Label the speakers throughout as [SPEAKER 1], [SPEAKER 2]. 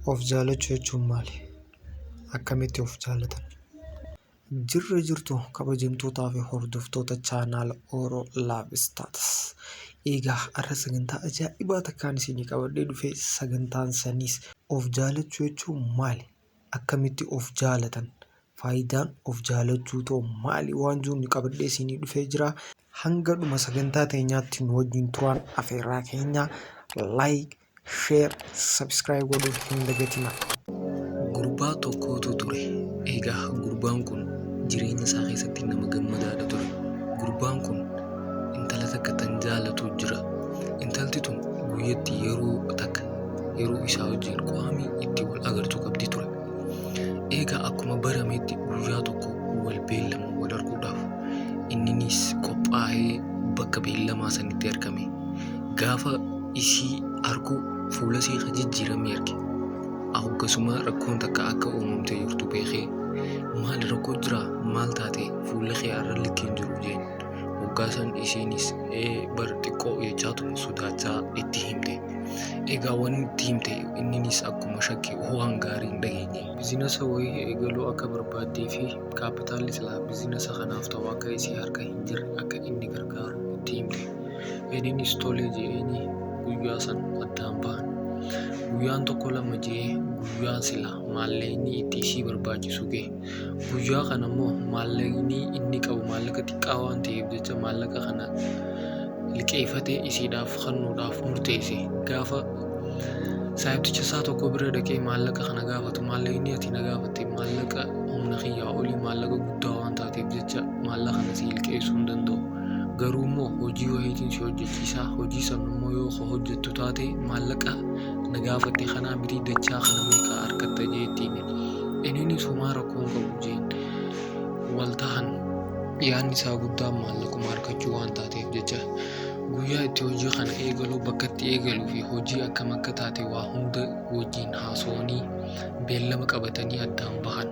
[SPEAKER 1] Of jaalachuu jechuun maali? Akkamitti of jaalatan? Jirra jirtu kabajamtootaa fi hordoftoota chaanaala Oro Love Status. Egaa har'a sagantaa ajaa'ibaa takkaan isinii qabadhee dhufe. Sagantaan saniis of jaalachuu jechuun maali? Akkamitti of jaalatan? Faayidaan of jaalachuu ta'u maali? Waan jiru qabadhee isinii dhufee jira. Hanga dhuma sagantaa teenyaatti nu wajjin turaan afeerraa keenya. Like, share, subscribe godhuu hin dagatinaa.
[SPEAKER 2] Gurbaa tokkotu ture. Egaa gurbaan kun jireenya isaa keessatti nama gammadaadha ture. Gurbaan kun intala takka tan jaalatu jira. Intalti tun guyyatti yeroo takka yeroo isaa wajjin qaamii itti wal agartuu qabdi ture. Egaa akkuma barametti guyyaa tokko wal beellama wal arguudhaaf. Inninis qophaa'ee bakka beellamaa sanitti argame. Gaafa isii argu fuula isii ka jijjiiramee arge. Hoggasuma rakkoon takka akka uumamtee jirtu beekee, maali, rakkoo jira, maal taate, fuulli kee har'a likki hin jiru jeen. Hoggaasan isiinis ee bar xiqqoo jechaatuma sodaachaa itti himte. Egaa wanni itti himte inninis akkuma shakke waan gaarii hin dhageenye. Bizinasa wayii eegaluu akka barbaaddee fi kaapitaalli silaa bizinasa kanaaf ta'u akka isii harka hin jirre akka inni gargaaru itti himte. Inninis tole je'eenii guyyaa san addaan bahan. Guyyaan tokko lama je'ee guyyaan silaa maallaqni itti isii barbaachisu gahe. Guyyaa kana immoo maallaqni inni qabu maallaqa xiqqaa waan ta'eef jecha maallaqa kana liqeeffatee isiidhaaf kennuudhaaf murteesse. Gaafa saayibticha isaa tokko bira dhaqee maallaqa kana gaafatu, maallaqni ati na gaafatte maallaqa humna kiyyaa olii, maallaqa guddaa waan taateef jecha maallaqa kana si liqeessuu hin danda'u. Garuu immoo hojii wayiitiin si hojjechiisaa, hojii sana immoo yoo ka hojjettu taate maallaqa na gaafatte kanaa miti, dachaa kana meeqa argatta jee itti hime. Inninis homaa rakkoo hin qabu jeen wal tahan. Yaadni isaa guddaan maallaquma argachuu waan taateef jecha guyyaa itti hojii kana eegalu, bakka itti eegaluu fi hojii akkam akka taate waa hunda wajjin haasawanii beellama qabatanii addaan bahan.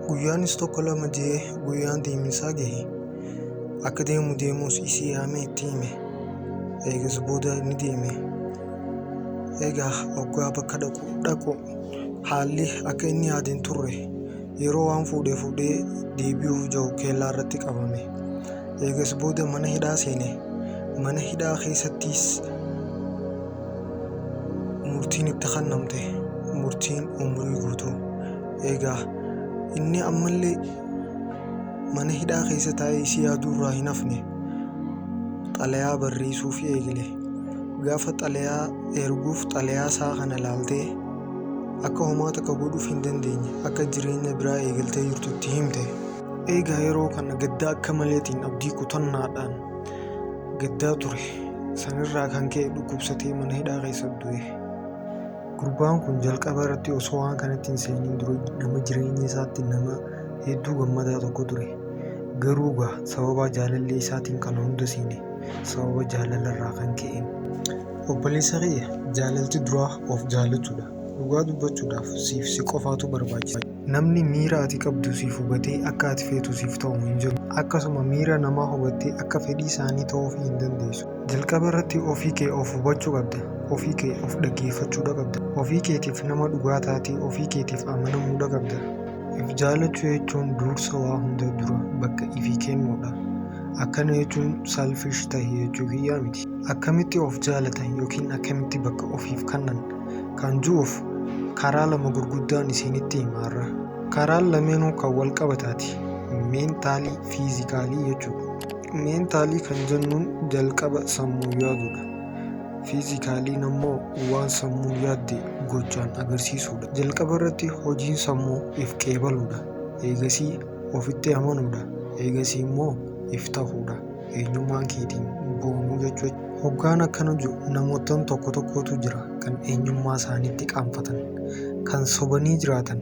[SPEAKER 1] Guyyaanis tokko lama je'ee guyyaan deeminsaa gahe. Akka deemu deemus isii yaamee itti hime. Eegas booda ni deeme. Egaa hoggaa bakka dhaqu dhaqu haalli akka inni yaade hin turre. Yeroo waan fuudhee fuudhee deebi'uuf jiru keellaa irratti qabame. Eegas booda mana hidhaa seene. Mana hidhaa keessattis murtiin itti kennamte. Murtiin umurii guutuu. Egaa inni ammallee mana hidhaa keessa taa'ee isii yaaduu irraa hin hafne. Xalayaa barreessuuf eegale. Gaafa xalayaa erguuf xalayaa isaa kana laaltee akka homaa takka godhuuf hin dandeenye, akka jireenya biraa eegaltee jirtutti himte. Egaa yeroo kana gaddaa akka maleetiin abdii kutannaadhaan gaddaa ture. Sanirraa kan ka'e dhukkubsatee mana hidhaa keessa du'e. Gurbaan kun jalqaba irratti osoo waan kanatti hin seeniin dura nama jireenya isaatti nama hedduu gammadaa tokko ture. Garuu gaa sababa jaalallee isaatiin kana hunda seene, sababa jaalalarraa kan ka'een. Obboleessa kiyya, jaalalti duraa of jaalachuudha. Dhugaa dubbachuudhaaf siif si qofaatu barbaachisa. Namni miira ati qabdu siif hubatee akka ati feetu siif ta'u hin jiru. Akkasuma miira namaa hubattee akka fedhii isaanii ta'uufii hin dandeessu. Jalqaba irratti ofii kee of hubachuu qabda. Ofii kee of dhaggeeffachuudha qabda. Ofii keetiif nama dhugaa taatee ofii keetiif amanamuudha qabda. If jaalachuu jechuun dursa waa hunda dura bakka ifii kennuudha. Akkana jechuun selfish tahi jechuu kiyyaa miti. Akkamitti of jaalatan yookiin akkamitti bakka ofiif kennan kan jiruuf karaa lama gurguddaan isinitti hima har'a. Karaan lameenuu kan wal qabataati. Mental, physical jechuudha. Mental kan jennuun jalqaba sammuu yaaduudha. Physicaliin ammoo waan sammuun yaadde gochaan agarsiisuudha. Jalqaba irratti hojiin sammuu if qeebaluudha. Eegasii ofitti amanuudha. Eegasii immoo if tahuudha. Eenyummaan keetiin boonuu jechuudha. Hoggaan akkana jiru namoottan tokko tokkotu jira kan eenyummaa isaaniitti qaanfatan, kan sobanii jiraatan,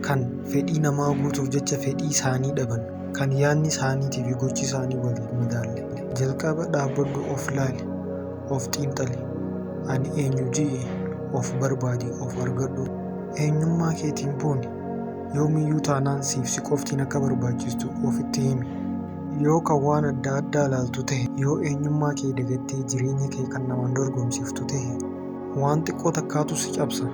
[SPEAKER 1] kan fedhii namaa guutuuf jecha fedhii isaanii dhaban, kan yaadni isaaniitii fi gochi isaanii wal hin madaalle. Jalqaba dhaabbadhu, of laali, of xiinxali. Ani eenyu ji'i of barbaadi, of argadhu. Eenyummaa keetiin booni. Yoomiyyuu taanaan siif si qoftiin akka barbaachistu ofitti himi. Yoo kan waan adda addaa laaltu tahe, yoo eenyummaa kee dagattee jireenya kee kan namaan dorgomsiiftu tahe, waan xiqqoo takkaatu si cabsa.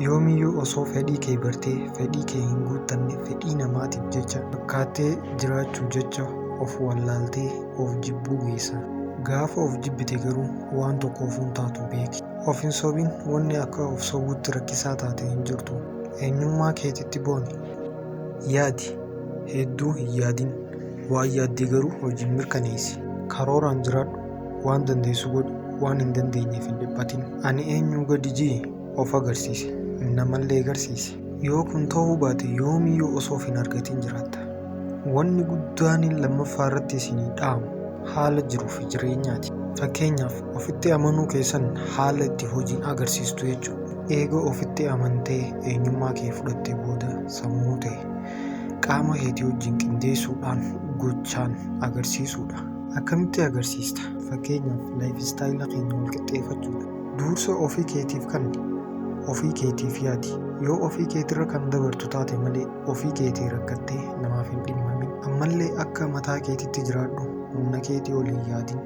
[SPEAKER 1] Yoomiyyuu osoo fedhii kee bartee fedhii kee hin guuttanne fedhii namaatiif jecha fakkaattee jiraachuuf jecha of wallaaltee of jibbuu geessa. Gaafa of jibbite garuu waan tokkoof hin taatu beeki. Of hin sobin, wanni akka of sobuutti rakkisaa taate hin jirtu. Eenyummaa keetitti booni. Yaadi. Hedduu hin yaadin. Waan yaadde garuu hojiin mirkaneessi. Karooraan jiraadhu. Waan dandeessu godhi. Waan hin dandeenyeef hin dhiphatin. Ani eenyuu gadi jii of agarsiisi. Namallee agarsiisi. Yoo kun ta'uu baate yoomiyyuu osoo of hin argatin jiraatta. Wanni guddaan lammaffaa irratti isinii dhaamu haala jiruu fi jireenyaati. Fakkeenyaaf ofitti amanuu keessan haala itti hojiin agarsiistu jechuudha. Eega ofitti amantee eenyummaa kee fudhattee booda sammuu ta'e qaama keetii wajjin qindeessuudhaan gochaan agarsiisuudha. Akkamitti agarsiista? Fakkeenyaaf lifestyle keenya wal qixxeeffachuudha. Dursa ofii keetiif kenni. Ofii keetiif yaadi. Yoo ofii keetirra kan dabartu taate malee ofii keetii rakkattee namaaf hin dhimmamin. Ammallee akka mataa keetitti jiraadhu. Humna keetii ol hin yaadin.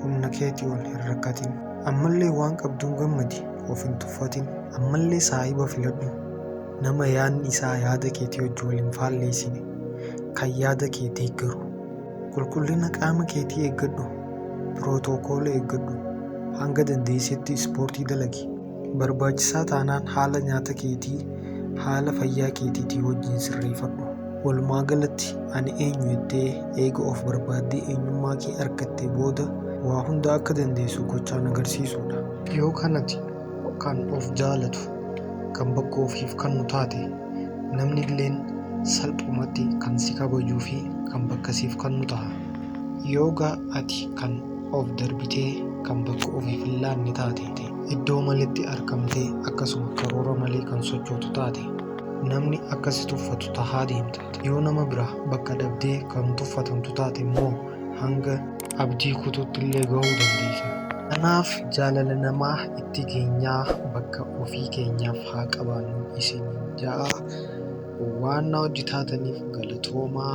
[SPEAKER 1] Humna keetii ol hin rakkatin. Ammallee waan qabduun gammadi. Of hin tuffatin. Ammallee saahiba filadhu. Nama yaadni isaa yaada keetii wajjin wal hin faalleessine. Kan yaada kee deeggaru. Qulqullina qaama keetii eeggadhu. Pirootookoola eeggadhu. Hanga dandeessetti ispoortii dalagi. Barbaachisaa taanaan haala nyaata keetii haala fayyaa keetiitii wajjin sirreeffadhu. Walumaa galatti ani eenyu jettee eega of barbaaddee eenyummaa kee argatte booda waa hunda akka dandeessu gochaan agarsiisuudha. Yoo kanati kan of jaalatu kan bakka ofiif kennu taate namni illeen salphumatti kan si kabajuu fi kan bakka siif kennu ta'a. Yoogaa ati kan of darbitee kan bakka ofiif hin laanne taate iddoo maletti argamtee akkasuma karoora malee kan sochootu taate namni akka si tuffatu tahaa deemta. Yoo nama biraa bakka dhabdee kan tuffatamtu taate immoo hanga abdii kutuutti illee gahuu dandeessa. Kanaaf jaalala namaa itti keenyaa bakka ofii keenyaaf haa qabaannu isiniin ja'a. Waan na hojii taataniif galatoomaa.